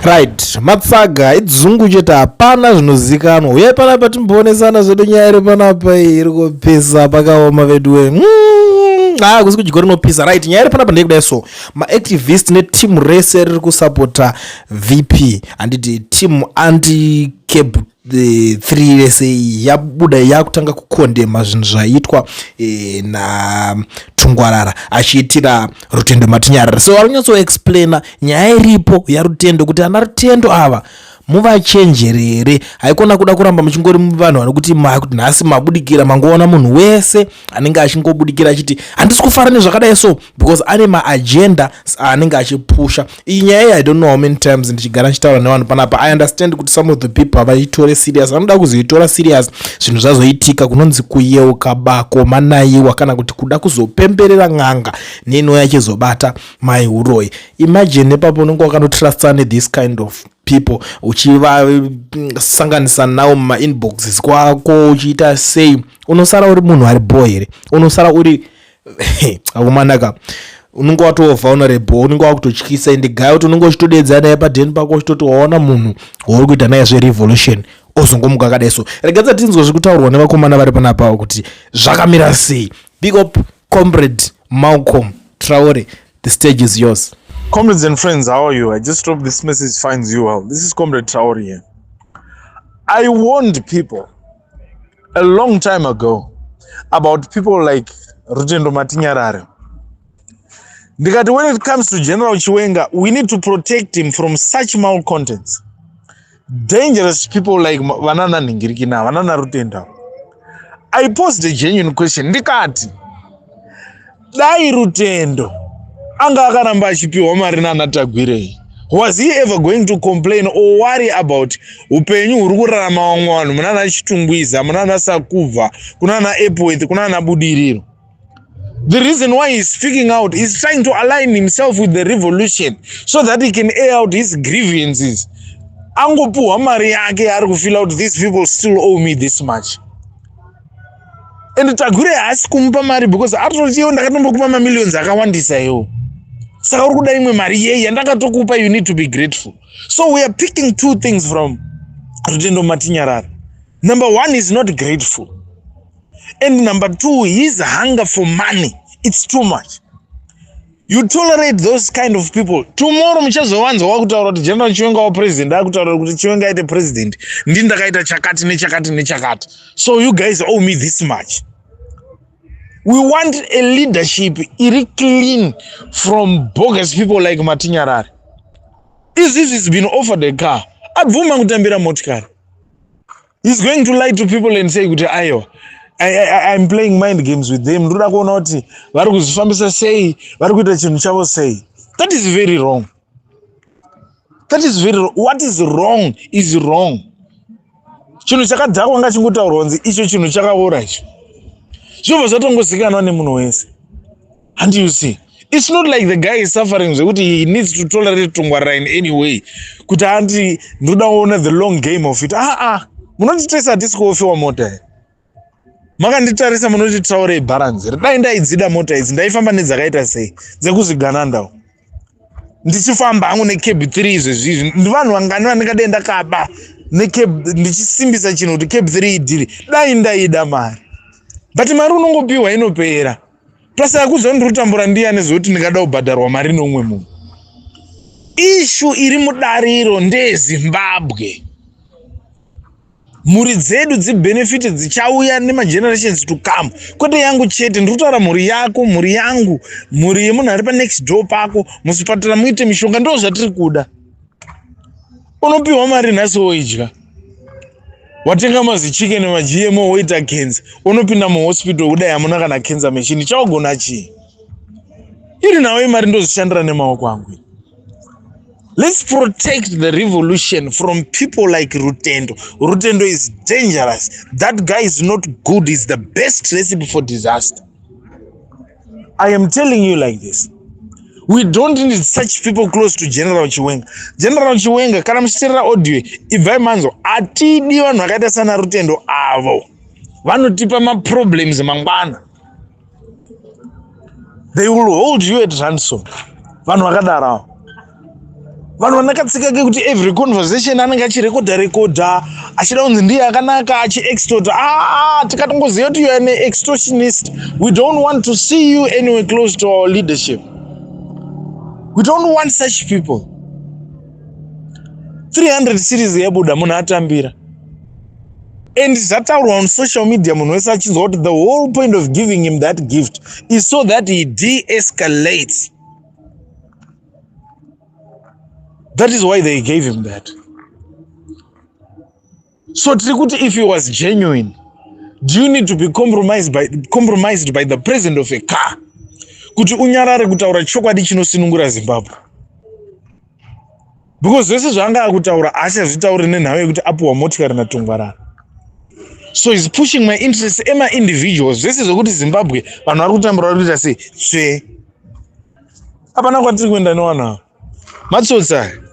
Right, matsaga idzungu chete, hapana zvinozikanwa. Uyai panapa timboonesana zvedu nyaya iri panapa iyi iri kupisa pakaoma veduwe. Ah, kusi kudyo rinopisa. Right, nyaya iri panapa ndeyekudai so maactivist neteam rese riri kusapota VP, handiti team anti cab 3 rese iyi yabuda yakutanga kukondema zvinhu zvaitwa naTungwarara achiitira Rutendo Matinyarara. So vari kunyatsoexplaina nyaya iripo yaRutendo kuti ana Rutendo ava muvachenjerere, haikona kuda kuramba muchingori vanhu vanokuti kuti nhasi mabudikira mangoona munhu wese anenge achingobudikira achiti handisi kufara nezvakadai so, because ane maagenda aanenge achipusha. Iyi nyaya iyi, I don't know how many times ndichigara ndichitaura nevanhu panapa. I understand kuti some of the people havaitore serious, vanoda kuzoitora serious zvinhu zvazoitika, kunonzi kuyeuka bako manaiwa kana kuti kuda kuzopemberera n'anga neinouya ichizobata mai uroi. Imagine ipapo unenge wakanotrustana nethis kind of people, uchivasanganisa nawo mumainboxes kwako, uchiita sei? Unosara uri munhu ari bo here? Unosara uri akumanaka, unenge watova vulnerable, unenge wakutotyisa. Ende gaya kuti unenge uchitodedza naye padheni pako, uchitoti waona munhu wauri kuita naye zverevolution, ozongomuka akadai so. Regadza tinzwe zviri kutaurwa nevakomana vari panapa kuti zvakamira sei. Big up, Comrade Malcolm Traore, the stage is yours. Comrades and friends, how are you? I just hope this message finds you well. This is Comrade Traore here. I warned people a long time ago about people like Rutendo Matinyarare. Ndikati when it comes to General Chiwenga, we need to protect him from such malcontents. Dangerous people like vanana Ningirikina, vanana Rutendo. I posed a genuine question. Ndikati, dai Rutendo anga akaramba achipiwa mari nana Tagwirei, was he ever going to complain or worry about upenyu huri kurarama vamwe vanhu munana Chitungwiza, munana Sakubva, kunana Epworth, kunana Budiriro? The reason why he's speaking out is trying to align himself with the revolution so that he can air out his grievances. Angopuhwa mari yake yaari kufeela kuti these people still owe me this much, and Tagwirei haasi kumupa mari because atoti iwo ndakatombokupa mamillions akawandisa iwo, saka uri kuda imwe mari yei yandakatokupa? You need to be grateful. So we are picking two things from Rutendo Matinyarara. Number one, is not grateful, and number two, his hunger for money, it's too much. You tolerate those kind of people, tomorrow muchazowanza wakutaura kuti General Chiwenga wapresident akutaura kuti Chiwenga aite president, ndi ndakaita chakati nechakati nechakati, so you guys owe me this much. We want a leadership iri clean from bogus people like Matinyarare. Izvizvi has been offered a car, abvuma kutambira motikari. He's going to lie to people and say kuti aiwa, I'm playing mind games with them, ndoda kuona kuti vari kuzvifambisa sei, vari kuita chinhu chavo sei. That is very wrong. That is very wrong. What is wrong is wrong. Chinhu chakadhakwa ngachingotaurwa kunzi icho chinhu chakaora icho, zvinobva zvatongozikanwa nemunhu wese. And you see, it's not like the guy is suffering zvekuti he needs to tolerate Tungwarara in any way, kuti handi ndoda kuona the long game of it. Aa ah, munoti tese hatisi kuofiwa mota here? Makanditarisa munoti taurei bharanzi. Dai ndaidzida mota idzi, ndaifamba nedzakaita sei dzekuzviganandawo, ndichifamba hangu necab 3 izvezvizvi. Ndivanhu vangani vandingadai ndakaba necab ndichisimbisa chinhu kuti cab 3 idhiri? Dai ndaida mari, but mari unongopiwa inopera. Plus akudza ndiri kutambura ndiyani zvokuti ndingada kubhadharwa mari neumwe munhu? Issue iri mudariro ndeyeZimbabwe, mhuri dzedu dzibenefit dzichauya nemagenerations to come, kwete yangu chete. Ndiri kutaura mhuri yako, mhuri yangu, mhuri yemunhu ari panext door pako. Muzvipatara muite mishonga, ndo zvatiri kuda. Unopiwa mari nhasi, woidya, watenga mazichicken maGMO, woita cancer, unopinda muhospital kudai hamuna kana cancer machine. Chaugona chii? Iri nawo imari, ndozvishandira nemaoko angu. Let's protect the revolution from people like Rutendo. Rutendo is dangerous. That guy is not good. Is the best recipe for disaster. I am telling you like this, we don't need such people close to General Chiwenga. General Chiwenga, kana muchiteerera audio, ibvai manzo hatidi vanhu vakaita sana Rutendo avo, vanotipa maproblems mangwana. They will hold you at ransom, vanhu vakadaro avo. Vanhu vanakatsika kekuti every conversation anenge achirekodha rekodha, achida kunzi ndiye akanaka, achiextorta. Ah, tikatongoziva kuti you are an extortionist, we don't want to see you anywhere close to our leadership. We don't want such people. 300 series yabuda, munhu atambira, and zvataurwa on social media, munhu wese achinzwa kuti the whole point of giving him that gift is so that he de-escalates. That is why they gave him that. So tiri kuti if he was genuine, do you need to be compromised by the president of a car kuti unyarare kutaura chokwadi chinosunungura Zimbabwe? Because zvese zvaanga akutaura haachazvitauri nenhau yekuti apiwa motikari naTungwarara. So is pushing my interest emaindividuals. Zvese zvekuti Zimbabwe vanhu vari kutambura, vari kuita sei, tsve, hapana kwatiri kuenda nevanhu ava, matsotsi aya.